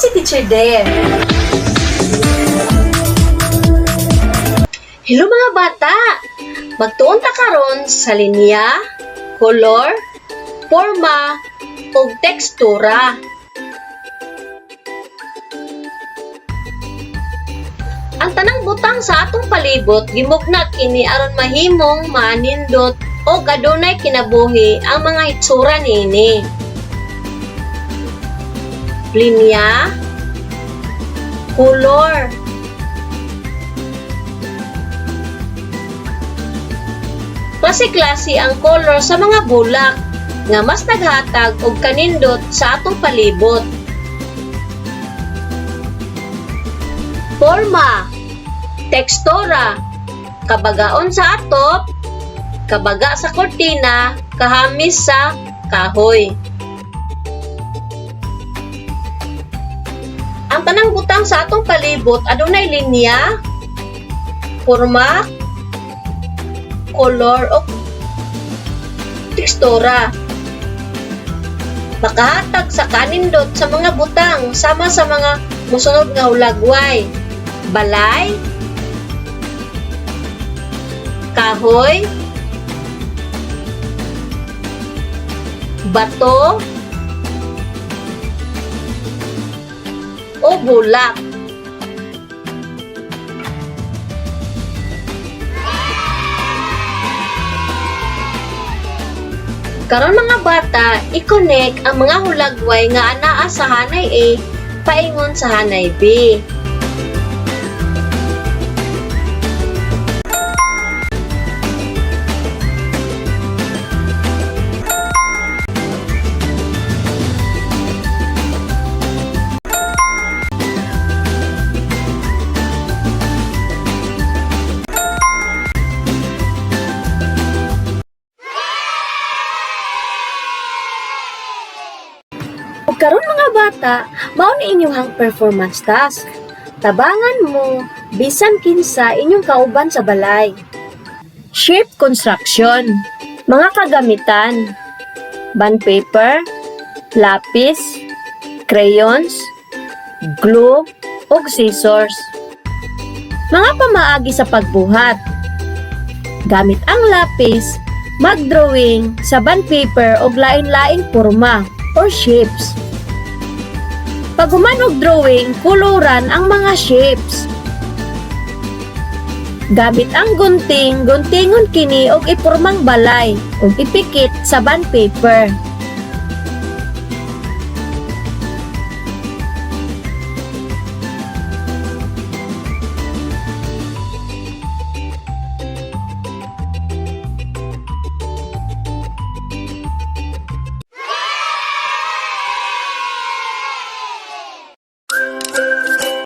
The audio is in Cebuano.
si Teacher Dare. Hello, mga bata! Magtuon ta karon sa linya, kolor, forma, ug tekstura. Ang tanang butang sa atong palibot gimugna kini aron mahimong maanindot o adunay kinabuhi ang mga hitsura niini. Linya, kolor. Klase-klase ang kolor sa mga bulak nga mas naghatag og kanindot sa atong palibot. Forma, tekstura, kabagaon sa atop, kabaga sa kortina, kahamis sa kahoy. Ang tanang butang sa atong palibot adunay linya, forma, kolor o tekstura. Makahatag sa kanindot sa mga butang sama sa mga mosunod nga hulagway: balay, kahoy, bato, o bulak. Karon, mga bata, i-connect ang mga hulagway nga anaa sa hanay A paingon sa hanay B. Ug karon, mga bata, mao ni inyong performance task. Tabangan mo bisan kinsa inyong kauban sa balay. Shape construction. Mga kagamitan: bond paper, lapis, crayons, glue, ug scissors. Mga pamaagi sa pagbuhat. Gamit ang lapis, mag-drawing sa bond paper og lain-laing porma or shapes. Pag human og drawing, koloran ang mga shapes. Gamit ang gunting, guntingon kini og ipormang balay ug ipikit sa bond paper.